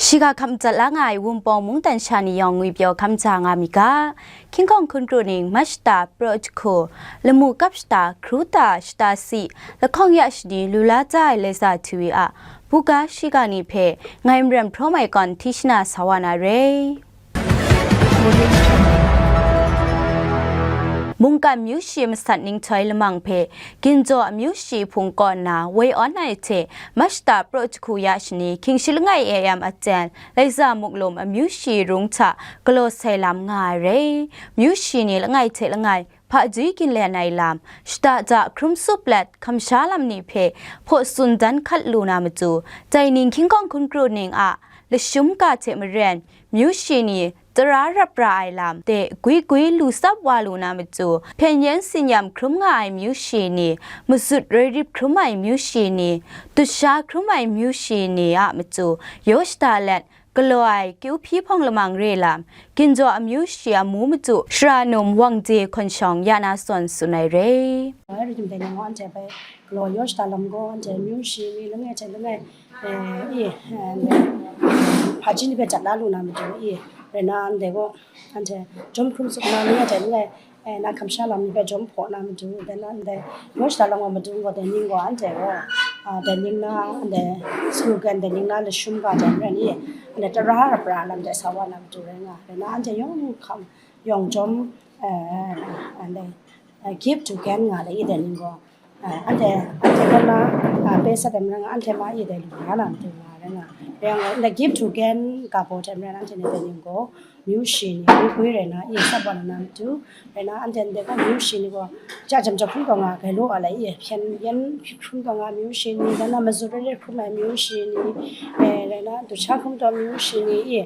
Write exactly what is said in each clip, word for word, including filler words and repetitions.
Shiga hkam matsat la nga ai Wunpawng mungdan sha ni yawng ngwipyaw hkam ja nga mi ga. Hkying hkawng hkun kru ning Machta praw jahku, lamu kap shata, hkru ta shata si, lahkawng ya shani lu la ja ai Laiza T V a buga shiga ni hpe ngai Maren Hpraw Mai Kawn Tishna sa wa na re. Mungkan myu shi masat ninghtoi lamang hpe ginjaw amyu shi hpung kaw nna woi awn ai hte Machta praw jahku ya shani hkying shi langai A M a jen Laiza Muklum amyu shi rung hta galaw sai lam nga ai re. Myu shi ni langai hte langai hpajui ginlen ai lam, shada ja hkrum sup let hkamsha lam ni hpe hpaw tsun dan hkat lu na matu, dai ning hkying hkawng hkun kru ning a lashum ga hte maren, myu shi ni tara rap ra ai lam de gwi gwi lu tsap wa lu na matu, hpyen yen tsin-yam hkrum nga ai myu shi ni, mazut roi rip hkrum ai myu shi ni, dusha hkrum ai myu shi ni a matu, yaw shada let, galaw ai kyu hpyi hpawng lamang re lam, ginjaw amyu shi amu matu, shara num Wang De Hkawn Shawng ya na zawn tsun ai re. Rai tim dai ni anhte bai galaw yaw shada lam gaw, anhte myu shi ni langai hte langai, eh, i, eh, hpaji ni hpe jat la lu na matu i, rai na ndai gaw, anhte jawm hkrum tsup na langai hte langai, eh, na hkamsha lam ni hpe jawm hpaw na matu, dai na ndai yaw shada lam gaw matu gaw, dai ning gaw anhte gaw, ah, dai ning na ndai slogan, dai ning na lashum ga dai maren i, anhte tara rap ra lam dai sa wa na matu rai nga, rai na anhte yawng hkam, yawng jawm, eh, ndai, eh, give to gain nga le i dai ning gaw, eh, anhte, anhte kaw na, ah, pe sat ai maren nga, anhte ma i dai lu la na matu nga rai nga, rai nga, ndai give to gain ga baw dai maren anhte ni dai ning gaw, myu shi ni, myu gwi rai na, i tsap wa na matu, rai na, anhte ndai gaw myu shi ni gaw, ja jam jam hkrum taw nga, gai law a lai i, hpyen yen hkrum taw nga myu shi ni, dan na mazut rai rai hkrum ai myu shi ni, eh, rai na, dusha hkrum taw myu shi ni, i,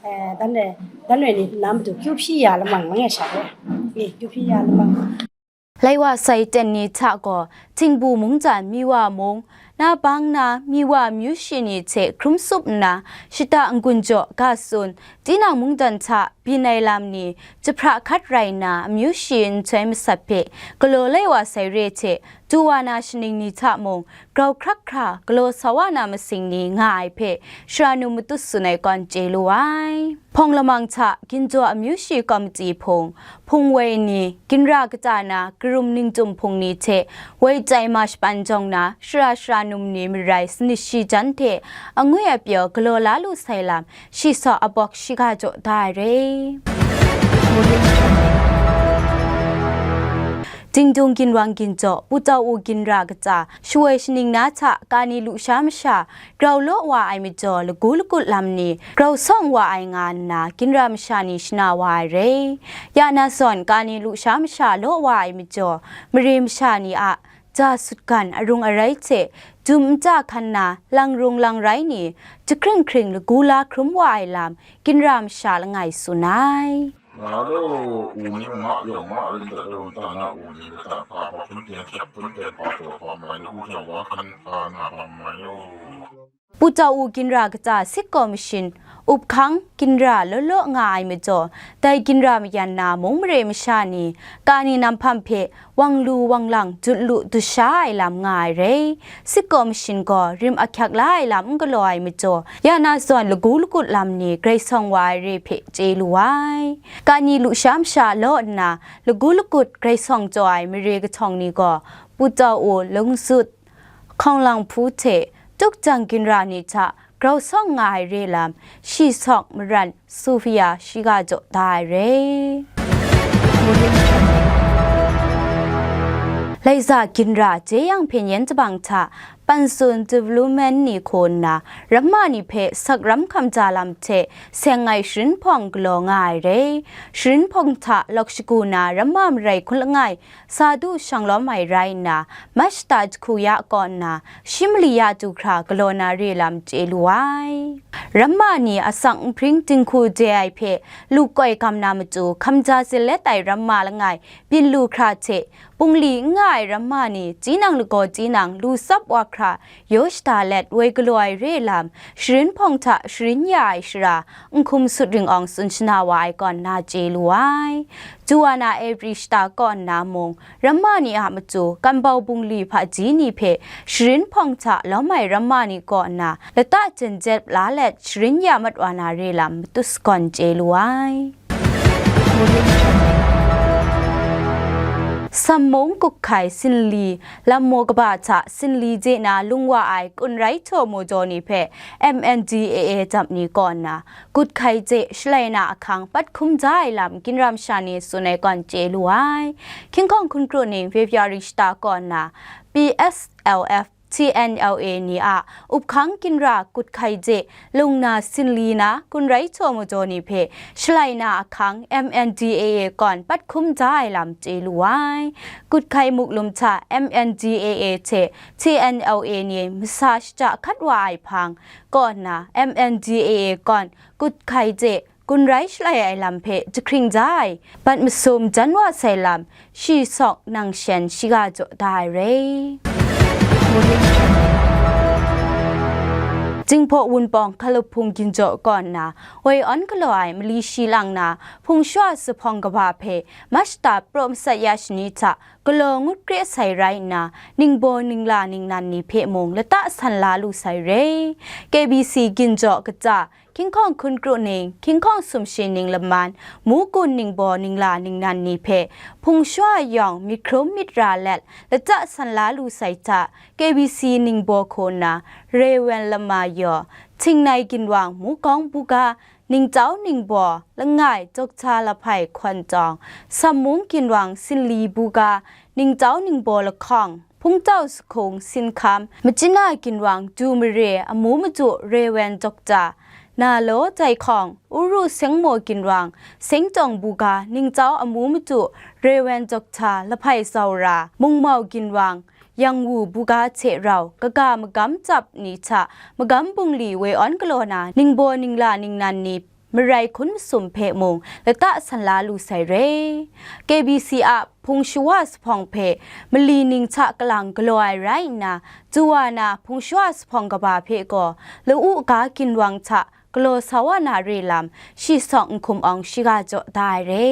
eh, dan rai, dan rai ni na matu, kyu hpyi ya lamang langai sha re, i, kyu hpyi ya lamang. Lai wa sai ten ni hta gaw, Htingbu mungdan Miwa mung, na bang na Miwa myu shi ni hte hkrum sup nna, shata n-gun jaw ga tsun, tinang mungdan hta byin ai lam ni jahpra hkat rai nna, amyu shi nhtoi masat hpe galaw lai wa sai re hte, du wa na shaning ni hta mung, grau hkrak hkra galaw sa wa na masing ni nga ai hpe, shara nu matut tsun ai kawn chye lu ai. Hpawng lamang hta, ginjaw amyu shi kawmati hpung, hpung woi ni, ginra kata na karum ningtum hpung ni hte woi chyai ma shapan jawng na, shara shara num ni marai sanit shi jan hte angwi apyaw galaw la lu sai lam, shi saw abawk shiga jaw da ai re. Dingdung ginwang ginjaw, Pu Tau U ginra kata, shawoi shaning na hta kani lusha masha, grau law wa ai majaw, lagu lagut lam ni grau sawng wa ai nga nna, ginra masha ni shana wa ai re. Ya na zawn, kani lusha masha law wa ai majaw, mare masha ni a ja sutgan arung arai hte, dum nta hkan na lang rung lang rai ni, jahkring hkring lagu la hkrum wa ai lam, ginra masha langai tsun ai. Nga law, u ni ma yawng ma rin dat law, nta na u ni lata hpa hpa hpun ten hkyep hpun ten hpa taw hpa mai law, u hta wa hkan hpa nga hpa mai law. Pu Tau U ginra kata sit kaw mashin, up hkang ginra law law nga ai majaw, dai ginra mayan na mung mare masha ni, kani nam hpam hpe wang lu wang lang jut lu dusha ai lam nga ai re. Sit kaw mashin gaw rim ahkyak la ai lam n galaw ai majaw, ya na zawn lagu lagut lam ni grai sawng wa ai re hpe chye lu ai. Kani lusha masha law nna lagu lagut grai sawng chyaw ai mare kahtawng ni gaw, Pu Tau U, Lungzut, Hkawng Lang Hpu hte Tukjang ginra ni hta grau sawng nga ai re lam, shi sawk maran Sofia shiga jaw da ai re. Laiza ginra jeyang hpyen yen tabang hta, Pansun Development ni hku nna, ramma ni hpe sakram hkamja lam hte seng ai sharin hpawng galaw nga ai re. Sharin hpawng hta lawk shagu na ramma marai hkun langai sa du shang lawm ai rai nna, Machta jahku ya kaw nna, shi mali ya du hkra galaw na re lam chye lu ai. Ramma ni asak nhpring dinghku de ai hpe lu koi gam na matu, hkamja zin let ai ramma langai byin lu hkra hte, bungli n nga ai ramma ni, tinang lagaw tinang lu tsap wa hkra yaw shada let woi galaw ai re lam, sharin hpawng hta sharin ya ai shara, Nhkum Sut Ring Awng tsun shana wa ai kaw nna chye lu ai. Duwa na April shata kaw nna mung, ramma ni a matu, kambau bungli hpaji ni hpe sharin hpawng hta lawm ai ramma ni kaw nna, lata jen jep la let sharin ya mat wa na re lam matu sagawn chye lu ai. Sammung Kuthkai Sinli, Lammaw kaba hta Sinli je na lung wa ai Kunrai Htaw Maw Jaw ni hpe M N D A A dap ni kaw nna, Kuthkai je shalai na ahkang pat hkum da ai lam ginra masha ni tsun ai kaw chye lu ai. Hkying hkawng hkun kru ning February shata kaw nna, P S L F, T N L A ni a up hkang ginra Kuthkai je lung na Sinli na Kunrai Htaw Maw Jaw ni hpe shalai na ahkang M N D A A kaw pat hkum da ai lam chye lu ai. Kuthkai Muklum hta M N D A A hte T N L A ni masa shaja hkat wa ai hpang kaw nna, M N D A A kaw Kuthkai je Kunrai shalai ai lam hpe jahkring ja ai, bat masum jan wa sai lam, shi sawk nang shen shiga jaw da ai re. Jinghpaw Wunpawng Hkalahpung Ginjaw kaw nna, woi awn galaw ai mali shi lang na, hpung shawa zuphpawng kaba hpe, Mashta praw masat ya shani hta galaw ngut kre sai rai nna, ningbaw ningla ningnan ni hpe mung lata san la lu sai re. K B C Ginjaw kaja, Hkying hkawng hkun kru ning, hkying hkawng sumshi ning laman, mu gun ningbaw ningla ningnan ni hpe, hpung shawa yawng myit hkrum myit ra let, lata san la lu sai hta, K B C ningbaw hku nna, Rewen Lama Yaw, Htingnai Ginwang Mukawng Buga, Ningchyau Ningbaw, Langai Dokta Lahpai Hkawn Tawng, Sammung Ginwang Sinli Buga, Ningchyau Ningbaw Lahkawng, Hpungtau Sahkung Sinhkam, Machina Ginwang Du Mare, Amu Madu Rewen Dokta, Nalaw Dai Hkawng, Uru Sengmaw Ginwang, Sengtawng Buga, Ningchyau Amu Madu Rewen Dokta Lahpai Zaura, Mungmau Ginwang, Yangwu Buga hte rau, kaga magam tsap ni hta, magam bungli woi awn galaw na, ningbaw ningla ningnan ni, marai hkun masum hpe mung lata san la lu sai re. K B C a hpung shawa zuphpawng hpe mali ning hta kalang galaw ai rai nna, Duwa na hpung shawa zuphpawng kaba hpe gaw, la-u ga ginwang hta galaw sa wa na re lam, shi sawk Nhkum Awng shiga jaw da ai re.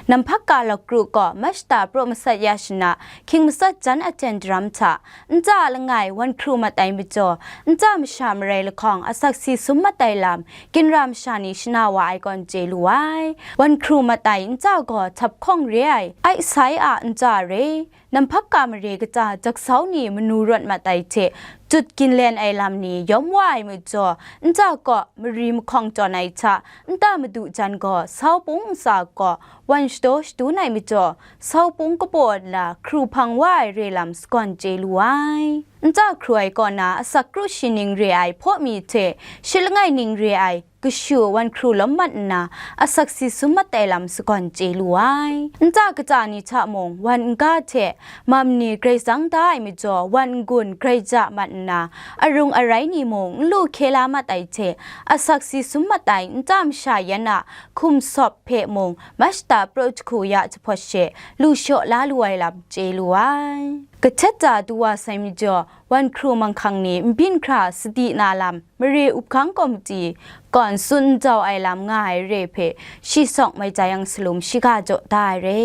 Namhpak ga Lawkru kaw Mashta praw masat ya shana, hkying matsat jan aten daram hta, nta langai wan hkru mat ai majaw, nta masha marai lahkawng asak si sum mat ai lam, ginra masha ni shana wa ai kaw chye lu ai. Wan hkru mat ai nta gaw htap hkawng re ai, aisai a nta re, namhpak ga mare kata jaksau ni manu rawt mat ai hte, jut ginlen ai lam ni yawm wa ai majaw, nta kaw mari mahkawng tawn ai hta, nta madu jan gaw sau pung ntsa kaw wan shadaw shadun ai majaw, sau pung kapaw nna hkru hpang wa ai re lam sagawn chye lu ai. Nta hkru ai kaw na asak kru shi ning re ai hpaw mi hte, shi langai ning re ai kashu wan hkru lawm mat nna, asak si sum mat ai lam sagawn chye lu ai. Nta kata ni hta mung, wan n-ga hte mam ni grai zang da ai majaw, wan n-gun grai ja mat nna, arung arai ni mung n lu hkye la mat ai hte, asak si sum mat ai nta masha yan a hkum sawp hpe mung, Mashta praw jahku ya jahpawt she, lu shaw la lu ai lam chye lu ai. Kahtet da du wa sai majaw, wan hkru manghkang ni n byin hkra sadi na lam, mare up hkang komiti gaw n tsun n jau ai lam nga ai re hpe, shi sawk mai jai yang salum shiga jaw da ai re.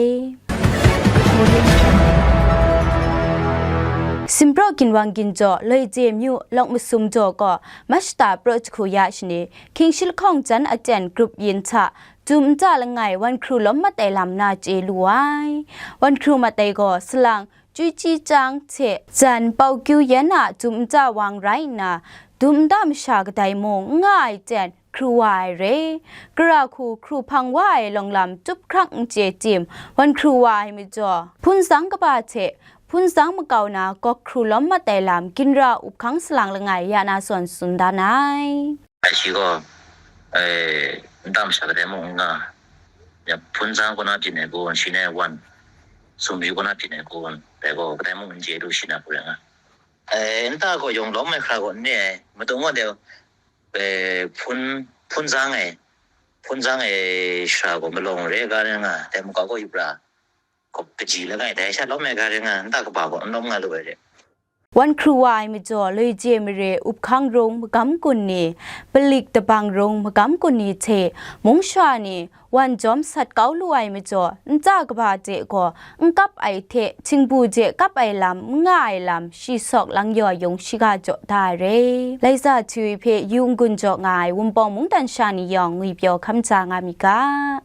Simpraw ginwang ginjaw, Loije myu, Lawk Masum jaw gaw, Mashta praw jahku ya shani, hkying shi lahkawng jan aten grup yin hta, dum nta langai wan hkru lawm mat ai lam na chye lu ai. Wan hkru mat ai gaw, salang, Chyu Chyi Chyang hte jan Pau Kyu Yan a dum nta wang rai nna, dum nta masha kadai mung n nga ai ten hkru wa ai re. Gara hku hkru hpang wa ai lawng lam tup hkrak n chye tim, wan hkru wa ai majaw, hpun zang kaba hte hpun zang makau na gawk hkru lawm mat ai lam ginra up hkang salang langai ya na zawn tsun dan ai. Ai shi gaw, eh, nta masha kadai mung n nga, ya, hpun zang kaw na byin ai kun, shi ne wan, sumri kaw na byin ai kun, dai gaw kadai mung n chye lu shi na hku rai nga. Eh, nta gaw yawng lawm ai hkra gaw n re ai, matu gaw de, eh, hpun, hpun zang ai, Hpunzang e shara gaw malawng re ga rai nga, dai makau gaw yu pra, gaw kaji langai dai sha lawm ai ga rai nga, nta kaba gaw n lawm nga lu ai re. Wan hkru wa ai majaw, loi je mare up hkang rung magam kun ni, palik dabang rung magam kun ni hte mung sha ni wan jawm sat kau lu ai majaw, nta kaba hte gaw n kap ai hte, htingbu je kap ai lam n nga ai lam, shi sawk lang yaw yung shiga jaw da ai re. Laiza Htui hpe yu n-gun jaw nga ai Wunpawng mungdan sha ni yawng ngwi pyaw hkam ja nga mi ga.